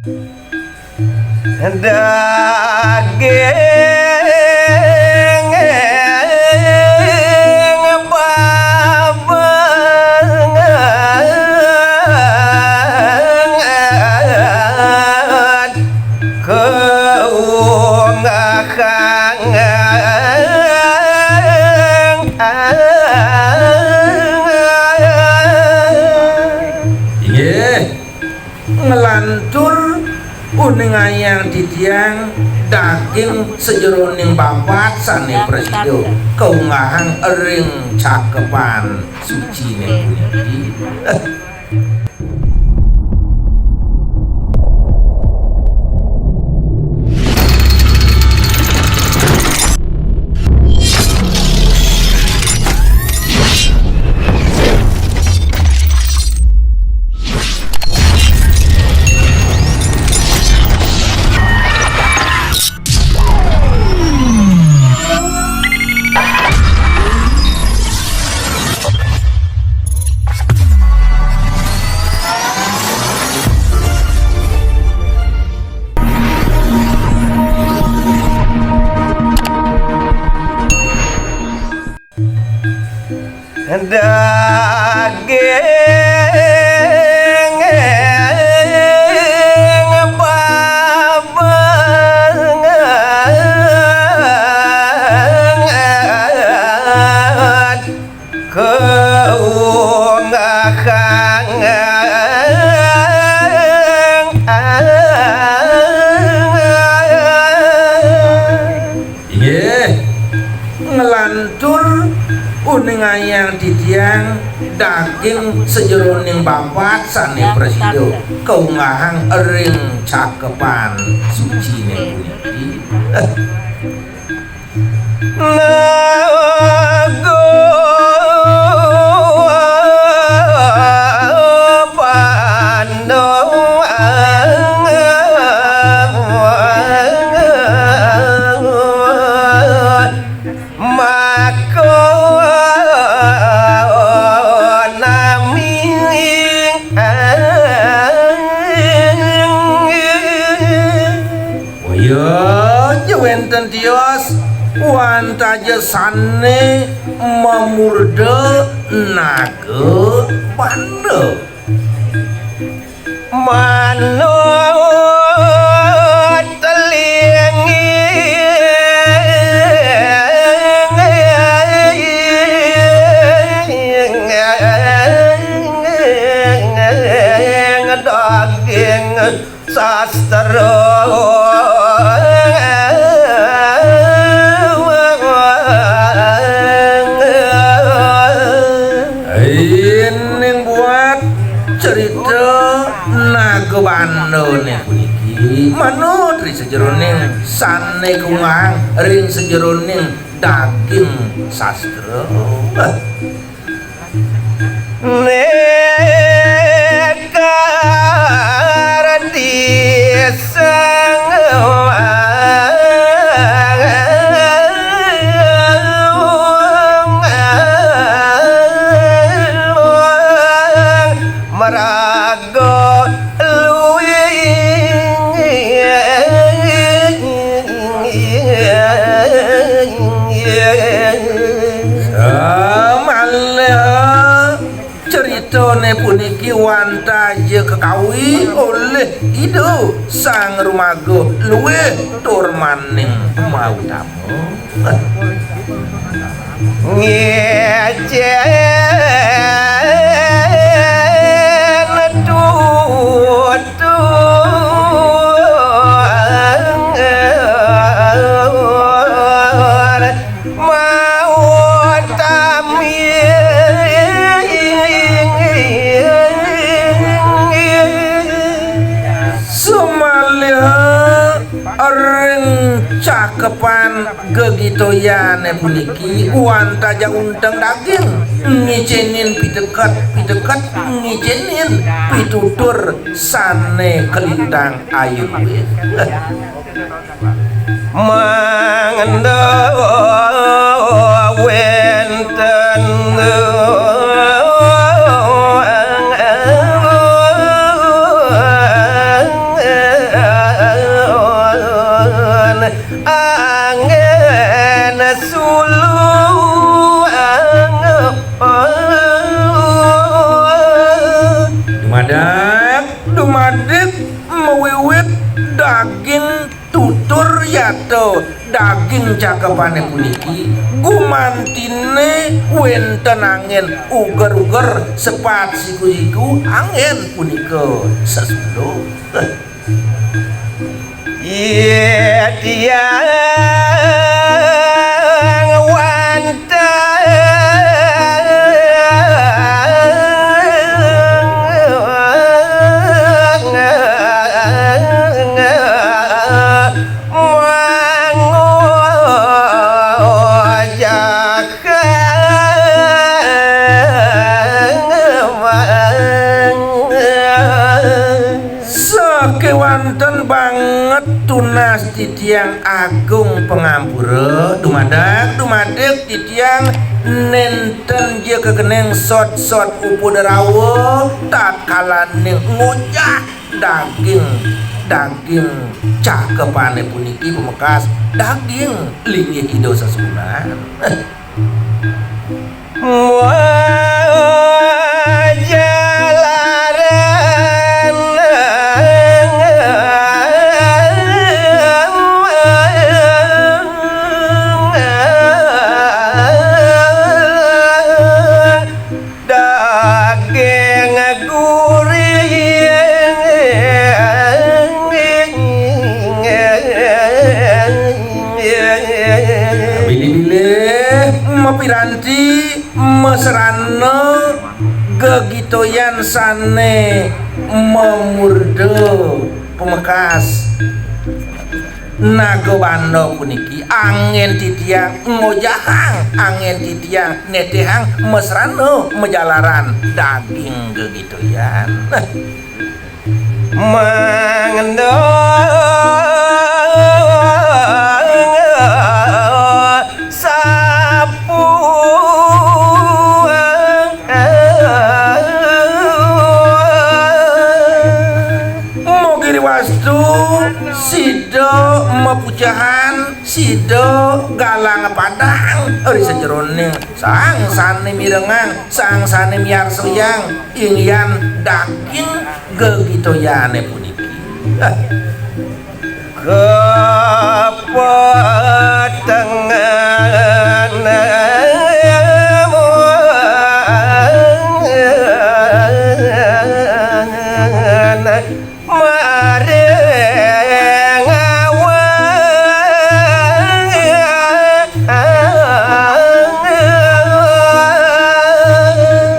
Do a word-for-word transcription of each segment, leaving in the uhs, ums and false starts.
Daging babangan keungahan. Inggih. Nglantur uningayang titiang daging sajeroning babat sané prasida kaunggahang ring cakepan suciné puniki. Daging babangan keungahan. Inggih, nglantur uningayang titiang daging sajeroning babat sané prasida kaunggahang ring cakepan suciné puniki. Naga Bandung. Maka nami. Waya ja wénten tios, wantah ja sané mamurda Naga Bandung. Manut linggih daging sastra. Ining buat cerita Naga Bandané puniki manut ring sajeroning sané kaunggahang ring sajeroning daging sastra. Nekar disang maraga luing. Samalih ceritané puniki wantah ja kakawi olih Ida Sang Rumaga luih tur maning mautama. Ngécén tutur mautami. Samaliha ring cakepan gegitayané puniki wantah ja unteng daging, ngicénin piteket, piteket ngicénin pitutur sané kalintang ayun wit. Mangda wénten Angin sulu, angin. Dumadak, dumadak, mawiwit daging tutur yata daging cakepané puniki, gumantiné wénten angin uger-uger sepat siku-siku, angin punika sesuluh. Yé tiang wanteng mangojak. Sakéwanten banget tunas titiang agung pangampura, dumadak, dumadak titiang nénten ja kekening sot-sot upadarawa, tatkalaning ngojak daging, daging cakepané puniki pamekas daging linggih Ida Sesuhunan. Wah, jalaran. Daging gurih. Bilih-bilih mapiranti masrana gegitoyan sané mamurda pamekas Nagabanda puniki, anggén titiang ngojahang, anggén titiang netihang masrana majalaran daging gegitoyan. Mangda sapu. Mogiri wastu sida mapucahan, sida galang padang ri sajeroning sang sané mirengang, sang sané miarsayang, inggihan daging gegitoyané puniki. Kapatengan. Maring awak.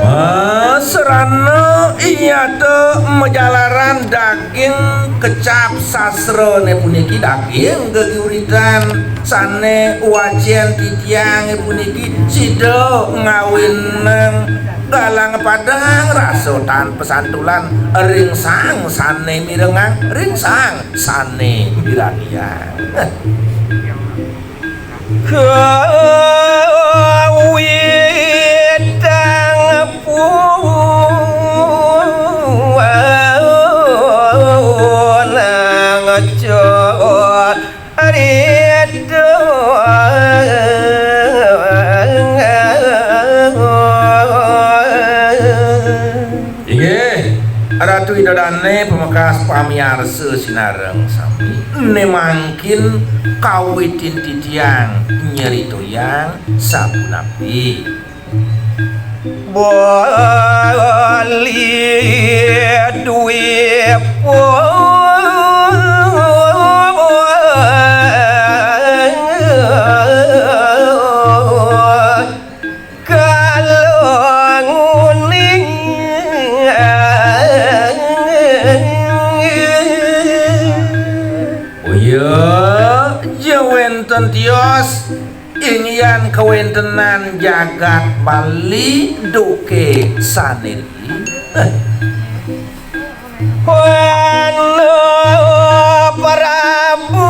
Masrana iyata majalaran daging kecap sastrané puniki, daging gegiuritan sané wacén titiangé puniki sida ngawinang galang padang rasa tan pasantulan ring sang sané mirengang, ring sang sané miragiang. Kawitang pulang carita. Inggih, Ratu Ida Dané pamekas pamiarsa sinareng sami, né mangkin kawitin titiang nyritayang sapunapi. Bali Dwipa. Kala nguning. Uya, ja wénten tios inggihan kawéntenan jagat Bali duké sané ri. Wana Prabu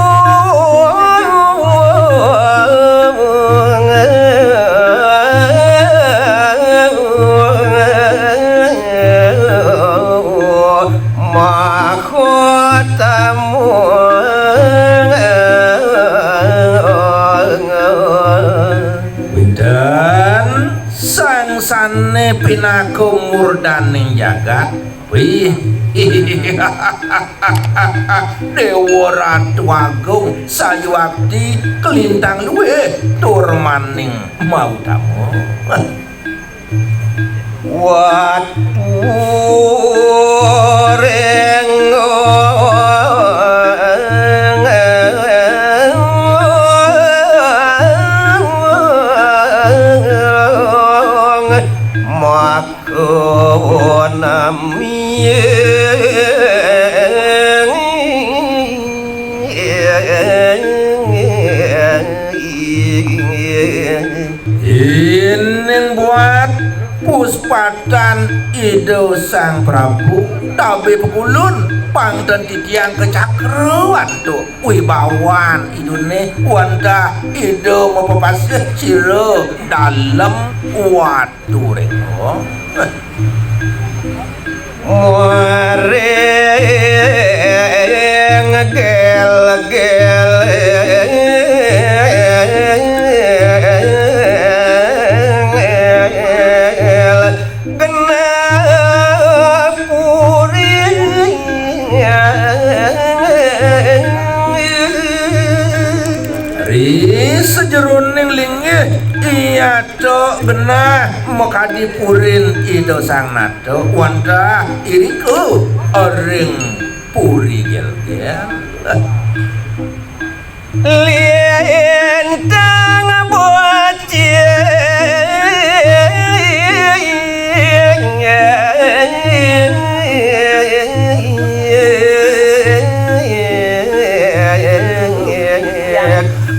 Mahotama. Né pinaka murdaning jagat. Wih. Déwa Ratu Agung sayuakti kalintang luih tur maning mautama. Watu ring makawanami. Ining buat puspatan Ida Sang Prabu, tabé pakulun pang ten titiang ka cakra antuk wibawan Idané wantah Ida mapapasih sira dalem watu ring. Muring gel-gel genah puri. Ri sajeroning linggih, iya Tok genah makadi purin Ida Sang Nata wantah irika ring Puri Gelgel. Lintang bocil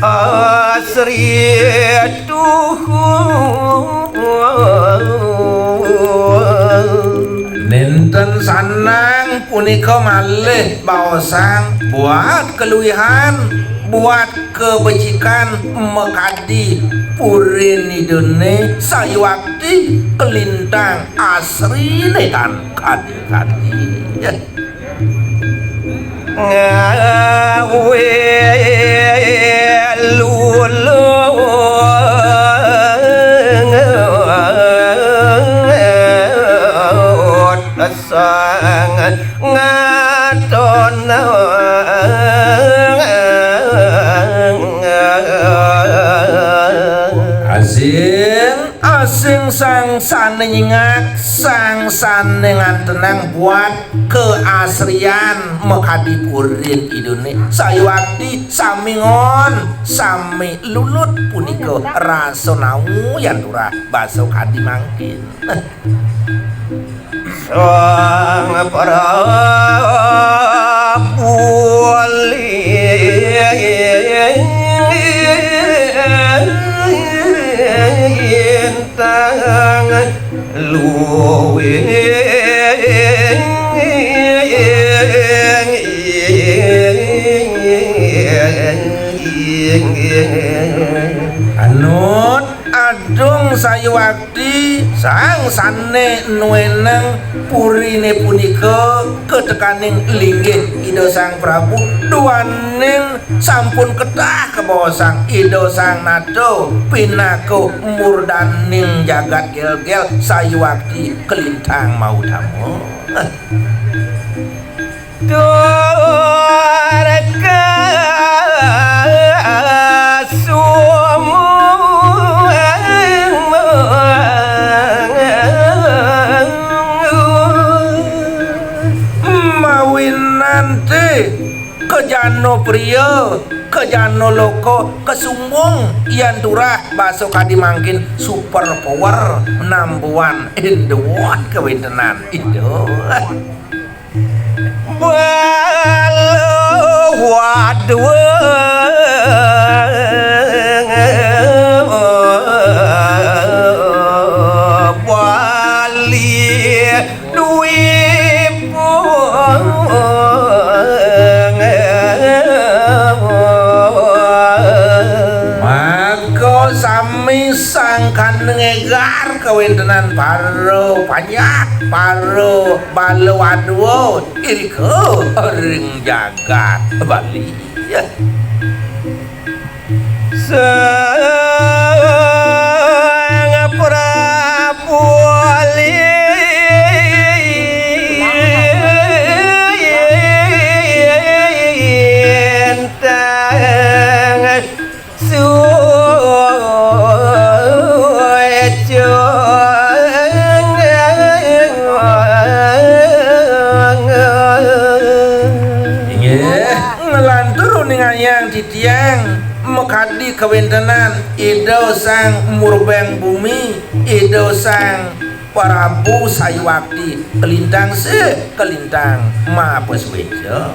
asri. Tuhu. Nénten sandang punika malih baosang buat kaluihan, buat kabecikan makadi purin Idané sayuakti kalintang asriné tan kadi-kadi. Ngawé lulung sang ngaton. Asing Asing sang sané nyingak, sang sané ngantenang buat kaasrian makadi purin Idané. Sayuakti sami ngon, sami lulut punika rasa nau yan turah basa kadi mangkin. Sang Prabu Lintang luwih. Anut adung sayuwakti sang sané nuénang puriné punika katekaning linggih Ida Sang Prabu, duaning sampun ketah kabaosang Ida Sang Nata pinaka murdaning jagat Gélgél sayuwakti kalintang mautama. Tur kasumuang mawinanti kajana priya, kajana loka, kasumbung yan turah basa kadi mangkin super power, number one in the world kawéntenan Ida. Bala wadwa Bali Dwipa. Maka sami sangkan ngégar kawéntenan para panjak, para bala wadwa irika ring jagat Bali. Sang Prabu Eh, nglantur uningayang titiang makadi kawéntenan Ida Sang Murbeng Bumi, Ida Sang Prabu Sayuwakti, kalintang sih, kalintang mapasuéca.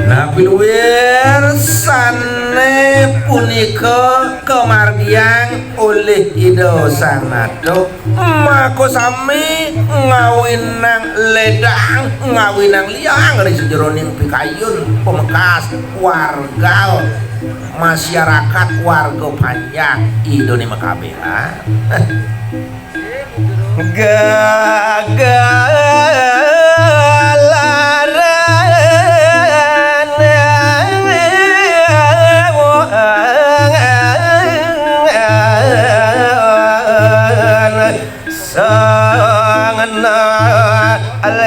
Napi luir sané punika kamargiang olih Ida Sang Nata, maka sami ngawinang ledang, ngawinang liang ri sajeroning pikayun pamekas warga masyarakat warga panjang Idané makabéhan. Gegelaran Sang Nalendra.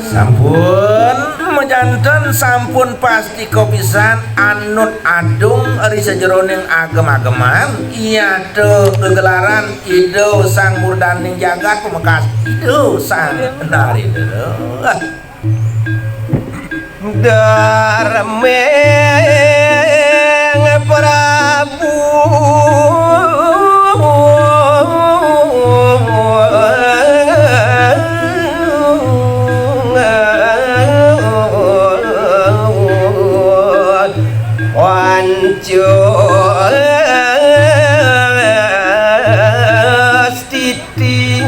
Sampun majanten, sampun pastika pisan anut adung ri sajeroning agem-ageman, yata gegelaran Ida Sang Murdaning Jagat pamekas Ida Sang Narendra. Darmeng Prabu Panca Stiti.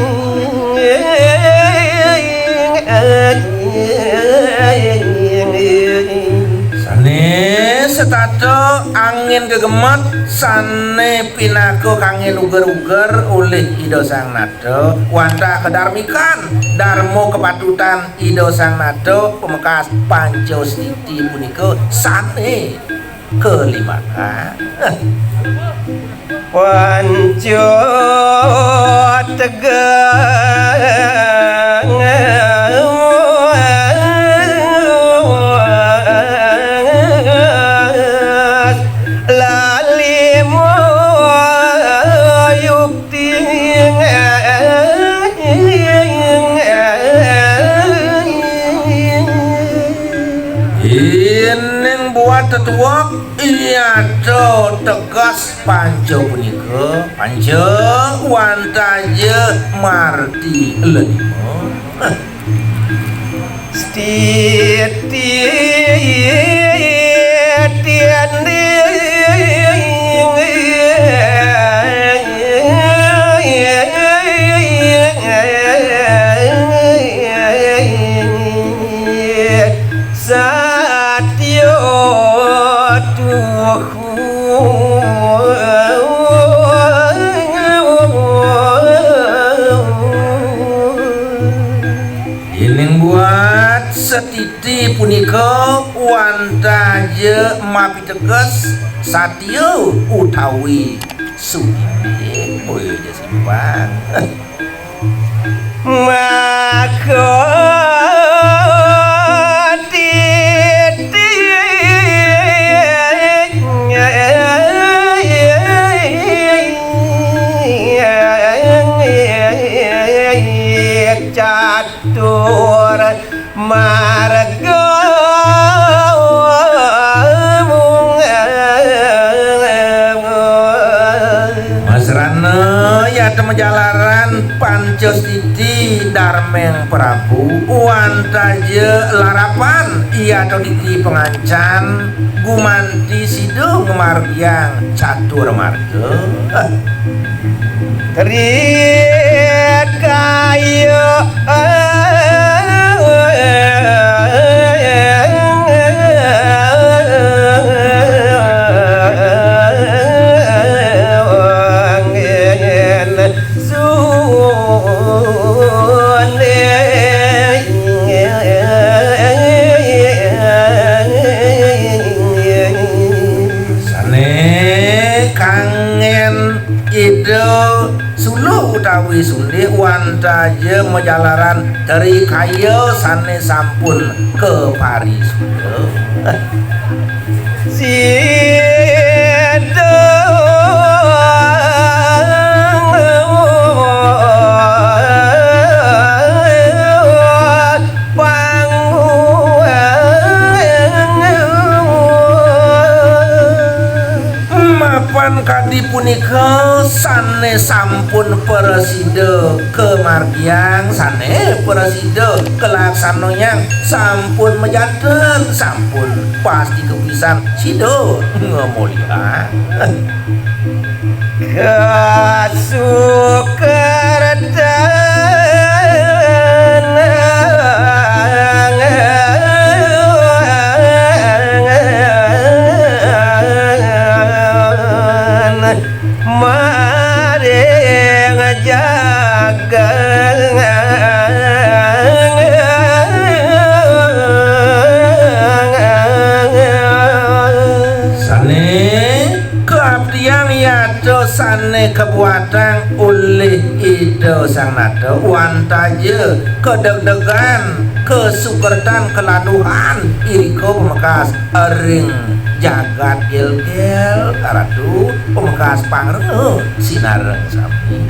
Sané setata angin gegemet, sané pinaka kanggé luger-uger olih Ida Sang Nata, wantah kadarmikan, darma kapatutan Ida Sang Nata, pamekas Panca Stiti punika sané kalimakan. Panca Tegas Lali Mayukti. Ining buat tetuek, yata tegas panca punika, panca wantah ja marti lelima. Stiti tianding. Satya tuhu. Ining buat setiti punika wantah ja mapiteges satya utawi sugih. Boya ja simpang. Maka titi catur marga. Masrana yata majalaran Pancastiti Darmeng Prabu, wantah ja larapan yata titi pangancan gumanti sida ngamargiang catur marga. Tri kaya. Ngén Ida Suluh utawi Sundih wantah ja majalaran tari kaya sané sampun kaparisuda. Sida panguwang. Mapan kadi punika sané sampun prasida kamargiang, sané prasida kalaksanayang, sampun majanten, sampun pasti kapisan sida ngamolihang. Kasukertan. Maring jagat. Sané kaabdian yata sané kabuatang olih Ida Sang Nata wantah ja kadegdegan, kasukertan, kalaluhan irika pamekas ring jagat Gilgil, Ratu, pamekas pangrenga sinareng sami.